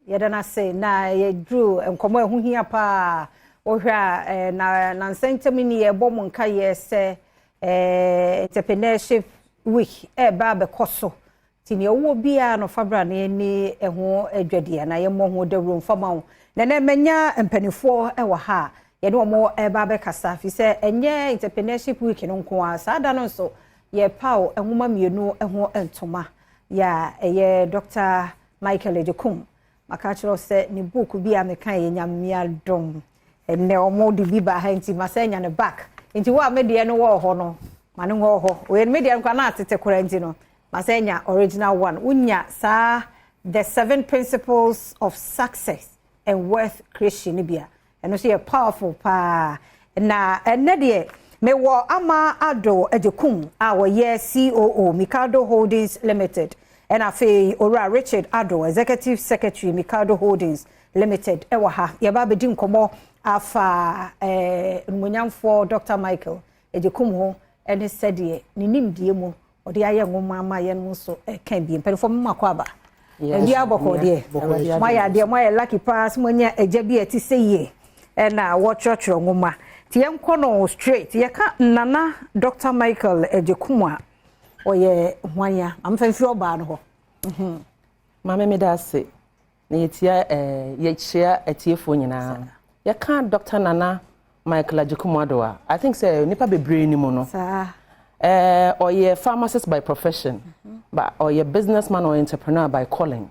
Yɛda no ase na yɛduru nkɔmmɔ a ɛho hia paa. Wohwɛ a na nansa ntam ni yɛbɔ mo nkaeɛ sɛ Entrepreneurship Week ɛreba abɛkɔ so. Nti nea wowɔ biara no, fa bra na yɛni ɛho adwadi anaa yɛmmɔ ho dawuro mfa ma wo. Na nɛ manya mpanimfoɔ wɔ ha a yɛne wɔn ɛreba abɛkasa, firi sɛ ɛnyɛ Entrepreneurship Week no nko ara. Saa da no nso yɛpaw nwoma mmienu ho ntoma yɛ a ɛyɛ Dr. Michael Agyekum. Maka kyerɛ wo sɛ ne book bi a meka yɛ Nyame adom. Ɛnɛ ɔmo de bi ba ha nti masa anya ne back. Nti wo a me deɛ no wɔ hɔ no, ma no wɔ hɔ. Wei me deɛ no koraa na atete koraa nti no, masa anya original one. Wonya saa The Seven Principles of Success and Wealth Creation no bi a, ɛno nso yɛ powerful paa. Na ɛnɛ deɛ mewɔ Ama Ado Agyekum a wɔyɛ COO Mikado Holdings Limited, ɛna afei Owura Richard Ado, Executive Secretary, Mikado Holdings Limited, ɛwɔ ha. Yɛba abɛdi nkɔmmɔ afa animuonyamfoɔ Dr. Michael Agyekum ho ɛne sɛdeɛ ne nimdeɛ mu ɔde ayɛ nwoma ama yɛn nso ɛka bi. Mpanimfoɔ, mo akɔ aba. Ɛbi abɔkɔ deɛ, mo ayɛ adeɛ, mo ayɛ lucky paa sɛ mo anya agya bi a ɛte sɛ yie ɛna wɔtwerɛtwerɛ nwoma. Nti yɛnkɔ no straight. Yɛka Nana Dr. Michael Agyekum a, ɔyɛ hwan? Amfa mfiri ɔbaa no hɔ. Maame, mi da ase na yɛtia yɛkyia atiefoɔ nyinaa. Yɛka Dr. Nana Michael Agyekum Ado a, I think sɛ nipa bebree ni mu no. Ɔyɛ pharmacist by profession, but ɔyɛ businessman or entrepreneur by calling.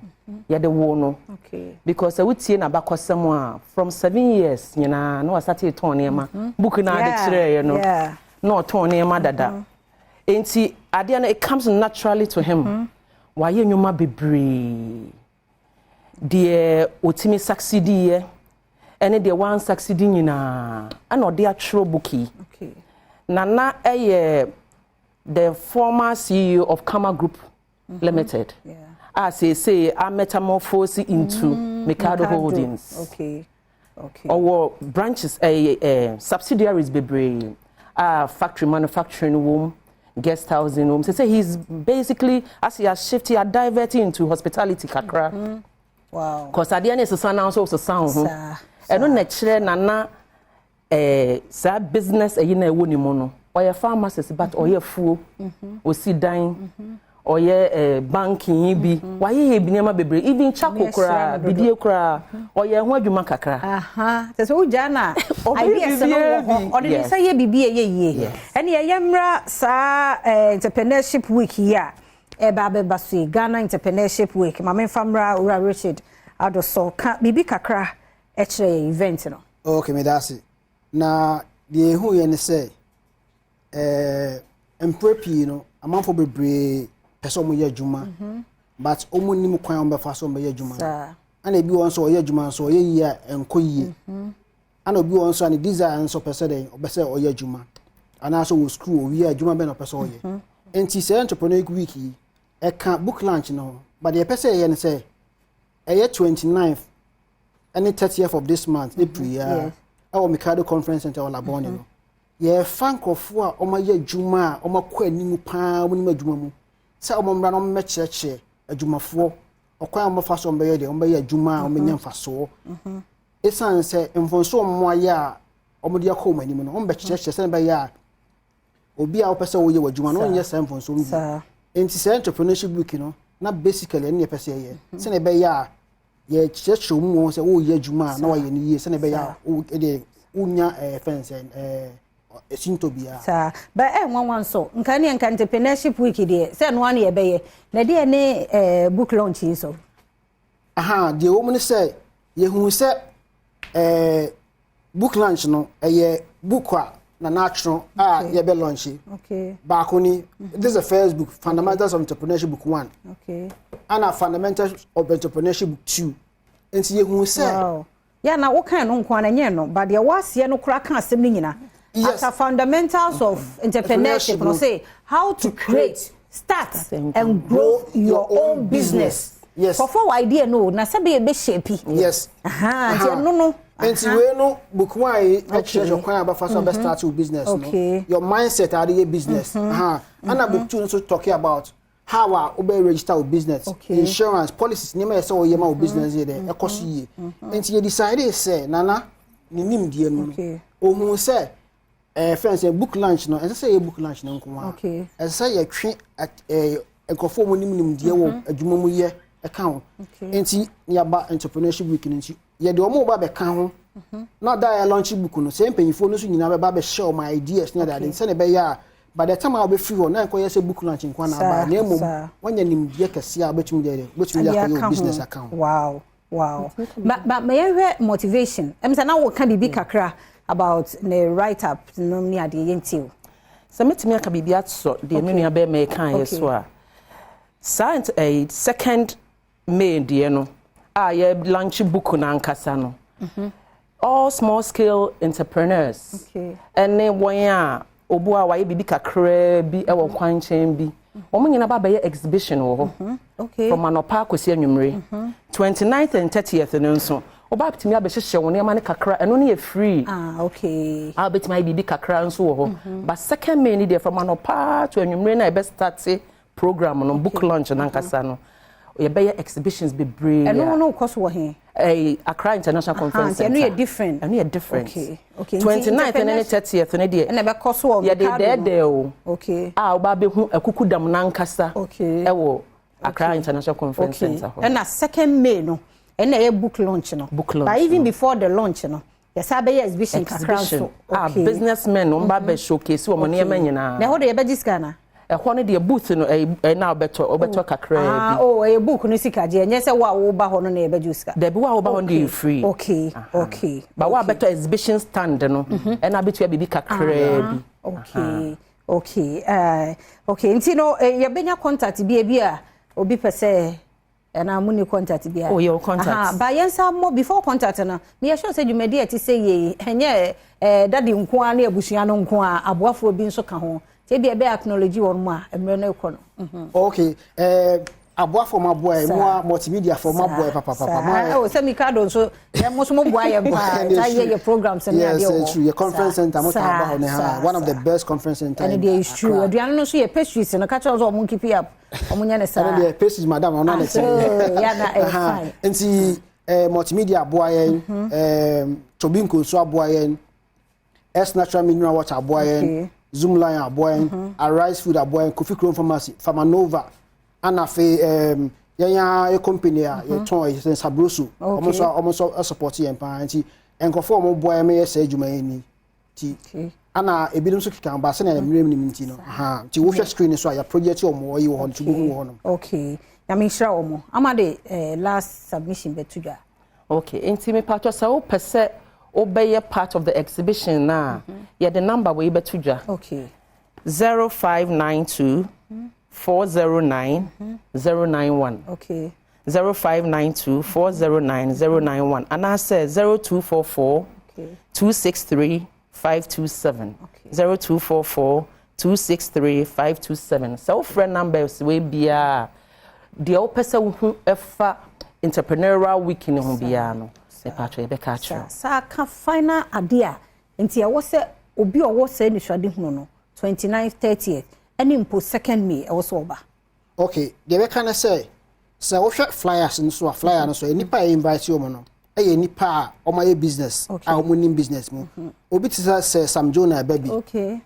Yɛde wo no because sɛ wotie n'abakɔsɛm a, from 7 years nyinaa na wasate tɔn nneɛma. Book na ade kyerɛeɛ no, na ɔtɔn nneɛma dada. Nti adeɛ no, it comes naturally to him. Wayɛ nnwuma bebree. Deɛ otumi succeed yɛ ɛne deɛ wan succeed nyinaa ɛna ɔde atwerɛ book yi. Nana ɛyɛ the former CEO of Kama Group Limited a seesei a metamorphose into Mikado Holdings. Ɔwɔ branches, ɛyɛ subsidiaries bebree a factory manufacturing wɔ mu, guest housing wɔ mu. Sɛ he's basically, as he has shifted, he has diverted into hospitality kakra. Cause adeɛ ne sesa na nso sesa wo ho. Ɛno na kyerɛ Nana saa business ɛyi na ɛwɔ ne mu no. Ɔyɛ pharmacist but ɔyɛ fuo, osi dan, ɔyɛ banking yi bi, wayɛ yɛ bi nneɛma bebree, even charcoal koraa, bidie koraa, ɔyɛ ho adwuma kakra. Sɛ wogyaa na ideas no wɔ hɔ, ɔde ne nsa yɛ biribi a ɛyɛ yie. Ɛne ɛyɛ mmra saa Entrepreneurship Week yi a ɛba abɛba so yi, Ghana Entrepreneurship Week. Maame, nfa mmra Owura Richard Adoso, ka biribi kakra ɛkyerɛ yɛ event no. Ok, meda ase. Na deɛ ehu yɛ ne sɛ mpere pii no, amanfo bebree pɛ sɛ wɔn yɛ adwuma, but wɔn nim kwan a wɔn bɛfa so wɔn bɛyɛ adwuma no. Ɛna ebi wɔn nso ɔyɛ adwuma nso ɔyɛ yie a ɛnkɔ yie. Ɛna obi wɔn nso a ne desire nso pɛ sɛ dɛn, ɔpɛ sɛ ɔyɛ adwuma anaasɛ wɔ school owie adwuma bɛn na ɔpɛ sɛ ɔyɛ. Nti sɛ Entrepreneur Week yi ɛka book launch no ho, but deɛ ɛpɛ sɛ ɛyɛ no sɛ ɛyɛ 29th ɛne 30th of this month, April yi ara, ɛwɔ Mikado Conference Center wɔ Labone no, yɛfa nkurɔfoɔ a wɔayɛ adwuma a wɔakɔ anim paa, wɔn nim adwuma mu, sɛ wɔn mmra na wɔn mmɛkyerɛkyerɛ adwumafoɔ ɔkwan a wɔbɛfa so wɔn bɛyɛ deɛ wɔn bɛyɛ adwuma a wɔbɛnya mfasoɔ. Esan sɛ mfonso wɔn ayɛ a wɔde akɔ wɔn anim no, wɔn bɛkyerɛkyerɛ sɛ ɛbɛyɛ a obi a wɔpɛ sɛ wɔyɛ wɔ adwuma no, wɔnyɛ saa mfonso no bi. Nti sɛ Entrepreneurship Week no na basically ɛne yɛpɛ sɛ yɛyɛ sɛnea ɛbɛyɛ a yɛkyerɛkyerɛ mu wɔn sɛ wɔreyɛ adwuma a na wɔayɛ no yie, sɛnea ɛbɛyɛ a ɛdeɛ wonya fɛn sɛ esintɔ biara. Saa bɛ ɛ nwanwa nso nka ne nka Entrepreneurship Week deɛ, sɛ ɛno ano yɛbɛyɛ na deɛ ne book launch yi so. Aha, deɛ wɔm ne sɛ yɛhu sɛ book launch no ɛyɛ book a Nana atwerɛ a yɛbɛ launch baako ni. This is the first book, Fundamentals of Entrepreneurship book one, ana Fundamentals of Entrepreneurship book two. Nti yɛhu sɛ Wow. Yɛ na wokan no nko ara nyɛ no, but deɛ wɔaseɛ no koraa ka asɛm no nyina. After Fundamentals of Entrepreneurship no, say how to create, start and grow your own business. Kɔfɔ wɔ idea no na sɛ bɛyɛ bɛ shape. Nti ɛno no. Nti wei no, book one yi ɛkyerɛ kwan a bɛfa so a bɛ start your business no, your mindset a de yɛ business. Ɛna book two nso talking about How a wobɛ register wo business, insurance policies, nneɛma yɛ sɛ wɔyɛ ma wo business yɛ dɛ ɛkɔ so yie. Nti yɛ decide sɛ Nana ne nimdeɛ no, ohun sɛ fɛn sɛ book launch no, ɛsɛ sɛ yɛ book launch no nko ara, ɛsɛ sɛ yɛtwe nkurɔfoɔ a wɔn nim nimdeɛ wɔ adwuma mu yɛ ɛka ho. Nti yɛaba Entrepreneurship Week no, nti yɛde wɔn ba bɛka ho na da yɛ launch book no, sɛ mpanyinfoɔ no nso nyinaa bɛba bɛhyɛ wɔn ideas ne adeade, sɛdeɛ ɛbɛyɛ a by the time a wɔbɛfiri hɔ na nkɔyɛ sɛ book launch nko na aba, na mmom wɔanya nimdeɛ kɛseɛ a wɔbɛtumi de wɔbɛtumi de akɔyɛ wɔ business aka ho. Wow, but ma yɛhwɛ motivation sɛ na wɔka biribi kakra about ne write up no ne adeɛ, yɛntie o. Sɛ mɛtumi aka biribi atɔ deɛ me nua bɛrima ɛka yɛ so a, saa 2nd May deɛ no a yɛ launch book no ankasa no, all small scale entrepreneurs ɛne wɔn a obu a wayɛ biribi kakraa bi ɛwɔ kwankyɛn bi, wɔn nyinaa ba bɛyɛ exhibition wɔ hɔ from anɔpa akɔsi anwummere. 29th and 30th no nso, ɔba tumi abɛhyehyɛ wɔn nneɛma no kakra, ɛno no yɛ free. A wobɛtumi ayɛ biribi kakra nso wɔ hɔ. But 2nd May ni deɛ, from anɔpa to anwummere na yɛbɛ start program no, book launch nankasa no, yɛbɛyɛ exhibitions bebree. Ɛno no kɔ so wɔ he? Accra International Conference Center. Ɛno yɛ different. Ɛno yɛ different. 29th ne 30th ne deɛ, ɛna ɛbɛkɔ so wɔ yɛde dɛɛdɛɛ o a wɔba abɛhu akuku dam nankasa ɛwɔ Accra International Conference Center hɔ. Ɛna 2nd May no, ɛna ɛyɛ book launch no. Book launch. But even before the launch no, yɛsa bɛyɛ exhibition kakra nso. A businessmen wɔn ba bɛ showcase wɔn nneɛma nyinaa. Na ɛhɔ de yɛbɛgye sika na? Ɛhɔ no deɛ, booth no ɛyɛ ɛna wobɛtɔ kakraa bi. Oh, ɛyɛ book no sika gye, ɛnyɛ sɛ wo a woba hɔ no na yɛbɛgye sika? Dabi, wo a woba hɔ no deɛ, free. Ba wo a bɛtɔ exhibition stand no, ɛna abɛtua biribi kakraa bi. Okay, nti no yɛbɛnya contact bi, ebi a obi pɛ sɛ ɛna mo ni contact bi a? Oh, yɛwɔ contact. Aha, ba yɛn nsa mmɔ before contact no, meyɛ sure sɛ dwumadi a ɛte sɛ yie, ɛnyɛ daddy nko ara ne abusua no nko a, aboafoɔ bi nso ka ho, nti ebi ɛbɛ acknowledge wɔn mu a mmerɛ no rekɔ no. Okay, aboafo ma aboa yɛ, mo a multimedia fo ma aboa yɛ papapapa. Ɛwɔ sɛ Mikado nso yɛ, mo nso mo boa yɛ paa, saa yɛ programs ne adeɛ wɔ Yes, true. Yɛ conference center mo taa ba hɔ ne ha, one of the best conference center. Ɛno deɛ is true. Aduane no nso yɛ pastries no, kakyɛ sɛ ɔmo keep up, ɔmo nyɛ ne saa. Ɛno deɛ pastries madam ɔno na ɛte. Yɛ na ɛyɛ fine. Nti multimedia aboa yɛn, Tobinko nso aboa yɛn, S Natural Mineral Water aboa yɛn, Zoomlion aboa yɛn, Arise Food aboa yɛn, Kofi Krom Pharmacy, Pharmanova, ana afei yɛn a yɛ company a yɛtɔn yɛ Sabroso, ɔmo nso support yɛn paa. Nti nkurɔfoɔ a ɔmo boa yɛn yɛ saa adwuma yɛn ni. Ti ana ebinom nso keka ba sɛnea mmerɛ mu nim nti no ha, nti wohwɛ screen so a, yɛ project ɔmo ɔyi wɔ hɔ nti wohu wɔ hɔ nom. Okay, Nyame nhyira wɔn. Ama de last submission bɛto dwa. Okay, nti mepatɔ sɛ wopɛ sɛ wobɛyɛ part of the exhibition na yɛde number wei bɛto dwa. 0592 409 091. 0592 409 091 anaasɛ 0244 263 527. 0244 263 527. Sɛ wofrɛ numbers wei biara, deɛ wopɛ sɛ wohu ɛfa Entrepreneurial Week ne ho biara no, mepatwɛ yɛbɛka akyerɛ. Saa ka final adeɛ a nti ɛwɔ sɛ obi a ɔwɔ saa nisuade hunu no, 29, 30th ɛne mpo 2nd May, ɛwɔ sɛ ɔba. Okay, deɛ bɛka ne sɛ wohwɛ flyers no so a, flyer no so, nipa a invite wɔn no ɛyɛ nipa a wɔn ayɛ business a wɔn nim business mu. Obi te sɛ Sam Jonah ɛbɛ bi,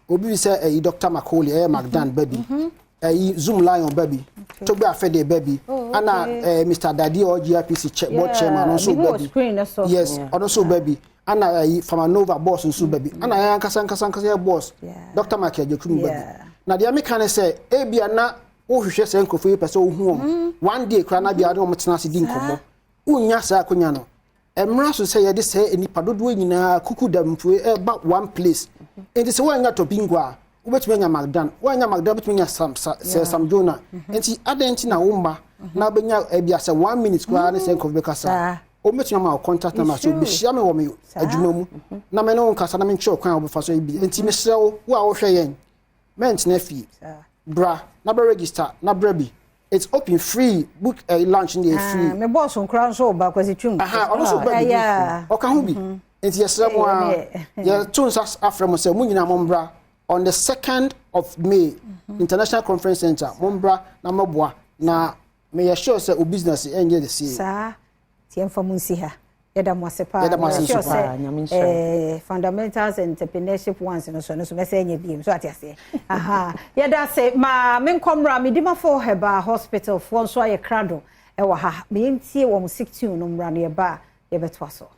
obi bi sɛ ɛyi Dr Macaulay, ɛyɛ McDan bɛ bi, ɛyi Zoomlion bɛ bi, Togbe Afede bɛ bi, ana Mr Dadi ɔ GIPC board chairman ɔno nso bɛ bi. Yes, ɔno nso bɛ bi, ana ɛyi Pharmanova boss nso bɛ bi, ana yɛn ankasa ankasa ankasa yɛ boss Dr Michael Agyekum bɛ bi. Na deɛ meka ne sɛ ebia na wohwehwɛ sɛ nkurɔfoɔ yi pɛ sɛ wohu wɔn one day koraa na bia ne wɔn tena ase di nkɔmmɔ, wonya saa akonnwa no. Mmerɛ so sɛ yɛde sɛ nipa dodoɔ nyinaa kuku damfo ɛba one place. Nti sɛ woanya Tobinko a, wobɛtumi anya McDan, woanya McDan, wobɛtumi anya Sam, sɛ Sam Jonah. Nti adɛn nti na womma na wobɛnya ebia sɛ one minute koraa ne sɛ nkurɔfoɔ bɛkasa, wɔbɛtumi ama wo contact number so bɛhyia me wɔ me adwuma mu na me ne wo nkasa na menkyerɛ kwan a wobɛfa so bi. Nti mesrɛ wo, wo a wohwɛ yɛn, mɛntena fie, bra na bɛ register na bra bi. It's open, free book launch ne yɛ free. Me boss nkura nso ba, Kwasi Twum. Ɔno nso ba bi, ɔka ho bi. Nti yɛsrɛ mo a, yɛto nsa afrɛ mo sɛ mo nyinaa mo mbra. On the 2nd of May, International Conference Center, mombra na mɛboa na meyɛ sure sɛ o business ɛnyɛ the same. Saa tie, mfa mu nsi ha. Yɛda mo ase paa. Yɛda mo ase nso paa. Nyame nhyira. Fundamentals and entrepreneurship ones no so mɛsɛ ɛnyɛ biem so ate aseɛ. Aha, yɛda ase. Ma menkɔmmra Medimafo Herbal Hospital foɔ nso ayɛ krado ɛwɔ ha. Meyɛntie wɔn sick tune no mmra no, yɛba a yɛbɛtoa so.